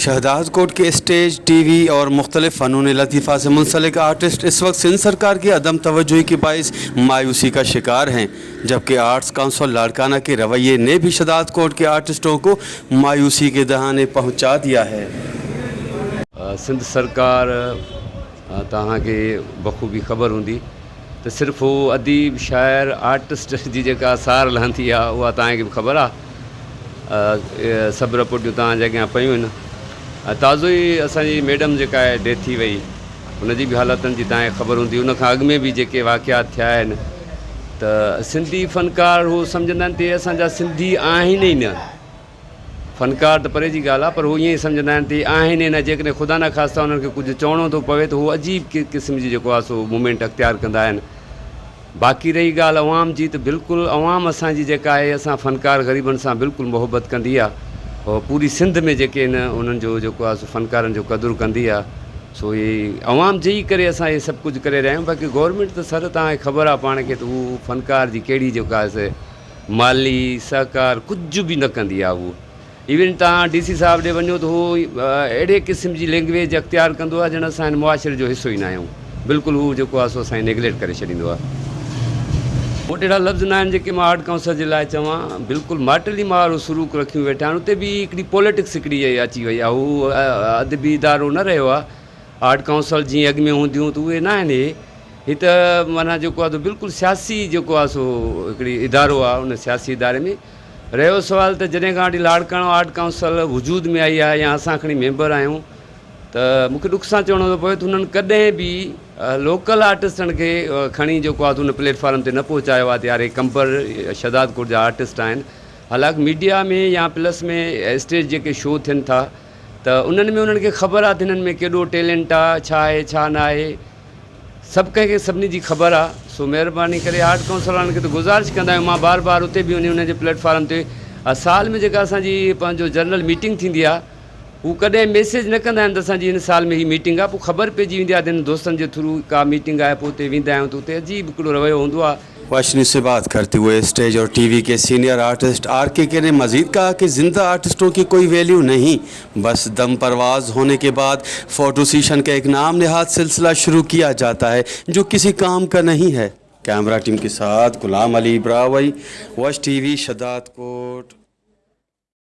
शहदादकोट के stage, TV और मुख्तलिफ फ़नून लतीफ़ा से मुंसलिक आर्टिस्ट इस वक्त सिंध सरकार की अदम तवज्जोही के बाइस मायूसी का शिकार हैं, जबकि आर्ट्स काउंसिल लाड़काना के रवैये ने भी शहदादकोट के आर्टिस्टों को मायूसी के दहाने पहुँचा दिया है। सिंध सरकार तव्हांखे बख़ूबी ख़बर हूंदी त सिर्फ़ु हू अदीब, शाइर, आर्टिस्ट जी जेका सार लहंदी आहे, उहा तव्हांखे बि ख़बर आहे। सभु रिपोर्टियूं तव्हांजे अॻियां पयूं आहिनि। ताज़ो ई असांजी मैडम जेका आहे, डेथ थी वई, हुनजी बि हालतुनि जी तव्हांखे ख़बर हूंदी। उन खां अॻु में बि जेके वाक़िआत थिया आहिनि, त सिंधी फ़नकार हू सम्झंदा आहिनि त इहे असांजा सिंधी आहिनि ई न। फ़नकार त परे जी ॻाल्हि आहे, पर हू ईअं ई सम्झंदा आहिनि त इहे आहिनि ई न। जेकॾहिं ख़ुदा न ख़ास्ता उन्हनि खे कुझु चवणो थो पवे, त हू अजीब क़िस्म जी जेको आहे सो मूवमेंट अख़्तियार कंदा आहिनि। बाक़ी रही ॻाल्हि अवाम जी, त बिल्कुलु अवाम असांजी जेका आहे, असां फ़नकार ग़रीबनि सां बिल्कुलु मुहबत कंदी आहे। पूरी सिंध में जेके आहिनि, उन्हनि जो जेको आहे सो फ़नकारनि जो क़दुरु कंदी आहे। सो इहे अवाम जे ई करे असां इहे सभु कुझु करे रहिया आहियूं। बाक़ी गवर्नमेंट त सर तव्हांखे ख़बर आहे पाण खे त हू फ़नकार जी कहिड़ी जेका आहे से माली सहकार कुझु बि न कंदी आहे। उहो इवन तव्हां डी सी साहिब ॾे वञो त हू अहिड़े क़िस्म जी लैंग्वेज अख़्तियार कंदो आहे, ॼण असां हिन मुआशिरे जो हिसो ई न आहियूं। बिल्कुलु हू जेको आहे सो असांखे निगलेक्ट करे छॾींदो आहे। मूं वटि अहिड़ा लफ़्ज़ न आहिनि जेके मां आर्ट काउंसिल जे लाइ चवां। बिल्कुलु माटली वारो सुलूक रखियूं वेठा आहिनि। उते बि हिकिड़ी पॉलिटिक्स हिकिड़ी अची वई आहे। हू अदबी इदारो न रहियो आहे आर्ट काउंसिल, जीअं अॻु में हूंदियूं, त उहे न आहिनि। इहे ही त माना जेको आहे बिल्कुलु सियासी जेको आहे सो हिकिड़ी इदारो आहे। उन सियासी इदारे में रहियो सवाल, त जॾहिं खां वठी लाड़काणो आर्ट काउंसिल वजूद में आई आहे या असां खणी मेंबर आहियूं, त मूंखे ॾुख सां चवणो थो पवे त हुननि कॾहिं बि लोकल आर्टिस्टनि खे खणी जेको आहे हुन प्लेटफॉर्म ते न पहुचायो आहे त यार, हे कंबर शहदादकोट जा आर्टिस्ट आहिनि। हालांकि मीडिया में या प्लस में स्टेज जेके शो थियनि था, त उन्हनि में उन्हनि खे ख़बर आहे त हिननि में केॾो टैलेंट आहे, छा आहे, छा न आहे, सभु कंहिंखे सभिनी जी ख़बर आहे। सो महिरबानी करे आर्ट काउंसिल वारनि खे त गुज़ारिश कंदा आहियूं। मां बार बार उते बि वञी हुनजे प्लेटफॉर्म ते, साल में जेका असांजी पंहिंजो जनरल मीटिंग थींदी आहे, हू कॾहिं मैसेज न कंदा आहिनि त असांजी हिन साल में हीअ मीटिंग आहे। पोइ ख़बर पइजी वेंदी आहे हिन दोस्तनि जे थ्रू का मीटिंग आहे, पोइ उते वेंदा आहियूं त उते अजीब हिकिड़ो रवैयो हूंदो आहे। वश न्यूज़ से बात करते हुए स्टेज और टीवी के सीनियर आर्टिस्ट are के ने मजीद कहा कि जिंदा आर्टिस्टों की कोई वैल्यू नहीं, बस दम परवाज होने के बाद फ़ोटो सेशन का एक नाम नहाद सिलसिला शुरू किया जाता है, जो किसी काम का नहीं है। कैमरा टीम के साथ गुलाम अली ब्रावई, वश टीवी, शदादकोट।